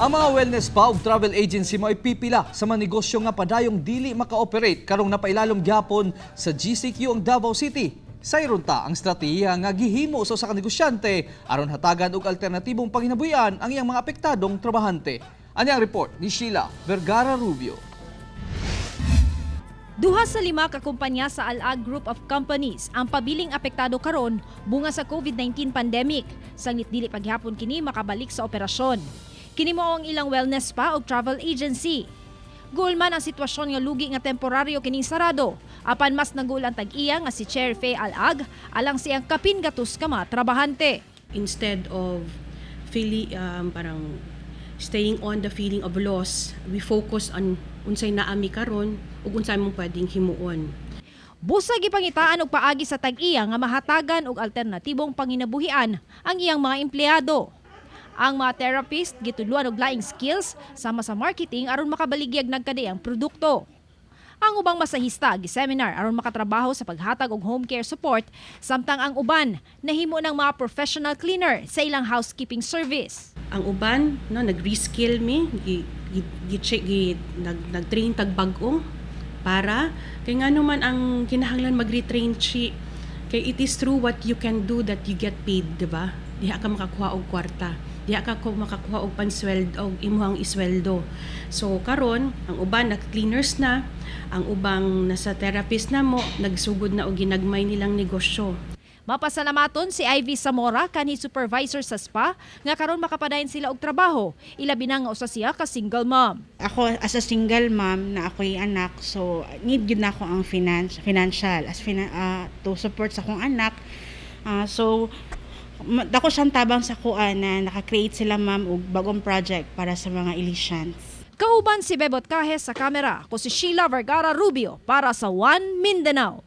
Ang mga wellness spa ug travel agency mo'y pipila sa mga negosyo nga padayong dili maka-operate karong napailalom gyapon sa GCQ ang Davao City. Sayron ta ang estratehiya nga gihimo sa usa ka negosyante aron hatagan og alternatibong panginabuhian ang iyang mga apektadong trabahante. Ani ang report ni Sheila Vergara Rubio. Duha sa lima ka kumpanya sa Al-Ag Group of Companies ang pabiling apektado karon bunga sa COVID-19 pandemic. Sanglit dili paghapon kini makabalik sa operasyon. Kini mao ang ilang wellness spa o travel agency. Guol man ang sitwasyon nga lugi nga temporaryo kining sarado. Apan mas naguol ang tag-iya nga si Chair Faye Al-Ag alang siyang kapin gatos ka mga trabahante. Instead of feeling parang staying on the feeling of loss, we focus on unsay naa mi karon ug unsay mong pwedeng himuon. Busag gipangitaan og paagi sa tag-iya nga mahatagan og alternatibong panginabuhian ang iyang mga empleyado. Ang mga therapist gitudloan og laing skills sama sa marketing aron makabaligyag nagkadiyang produkto. Ang ubang masahista gi-seminar aron makatrabaho sa paghatag og home care support, samtang ang uban nahimo ng mga professional cleaner sa ilang housekeeping service. Ang uban, no, nag-reskill mi, gi, gi, gi, check, gi nag-train tag bag-o para kay nga naman ang kinahanglan mag-retrain chi kay it is through what you can do that you get paid, di ba? Diha ka makakuha og kwarta. Diha ka ko makakuha og pansweldo og imuhang isweldo. So karon, ang uban nag cleaners na, ang ubang nasa therapist na mo, nagsugod na og ginagmay nilang negosyo. Mapasalamaton si Ivy Zamora, kanhi supervisor sa spa, nga karon makapadayon sila og trabaho, ilabi na nga usa siya ka single mom. Ako as a single mom na ako'y anak, so need gyud na ako ang financial as to support sa akong anak. So dako siyang tabang sa kuan na naka-create sila, ma'am, og bagong project para sa mga Ilicians. Kauban si Bebot Cajes sa kamera, ako si Sheila Vergara Rubio para sa One Mindanao.